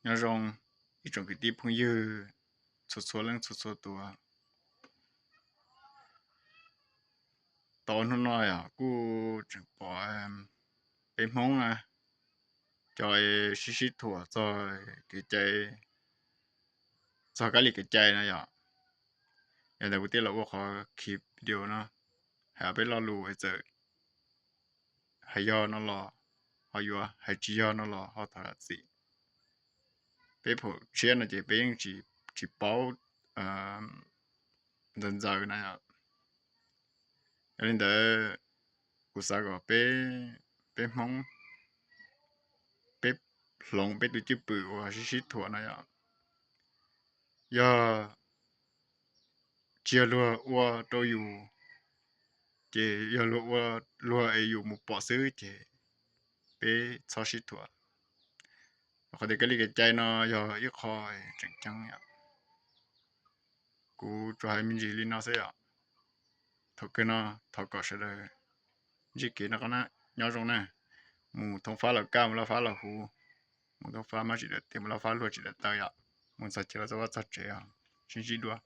Nyob zoo ib tsoom kwv tij phooj ywg txhua txhua leej txhua txhua tus. Tau hnub no yog kuj tseem pom peb Hmoob na, cov sib sib thuam txog kev cai, txog kab li kev cai no yom. Yog ntawd kuv thiaj los ua qhov clip video no, hais peb lo lus es txawm hais yog no los ho yuav, hais tsis yog no los ho thov zam txim. Peb phaum tshiab no ces peb yeej tsis paub ntxaws ntxaws na. Yog li ntawd, kuv xav kom peb, peb Hmoob, peb hloov peb tus cwj pwm uas sib sib thuam no yom. Yog tsis yog luag ua rau yus, ces yog luag ua, luag es yus mus pom xwb ces peb txhob sib thuam. Qhov tias kab li kev cai no yog ib qho tseem ceeb yom. Kuv tsuas hais me ntsis li no xwb yom. Thaum kawg no thov kom sawv daws ntsib kev noj qab nyob zoo na. Mus thoob fab los kaj, mus laj fab los huv, mus thoob fab mab tsis dawm tiaj, mus laj fab luag tsis dawm taw yom. Mus txog chaw los txog vaj txog tsev os, sib ntsib dua.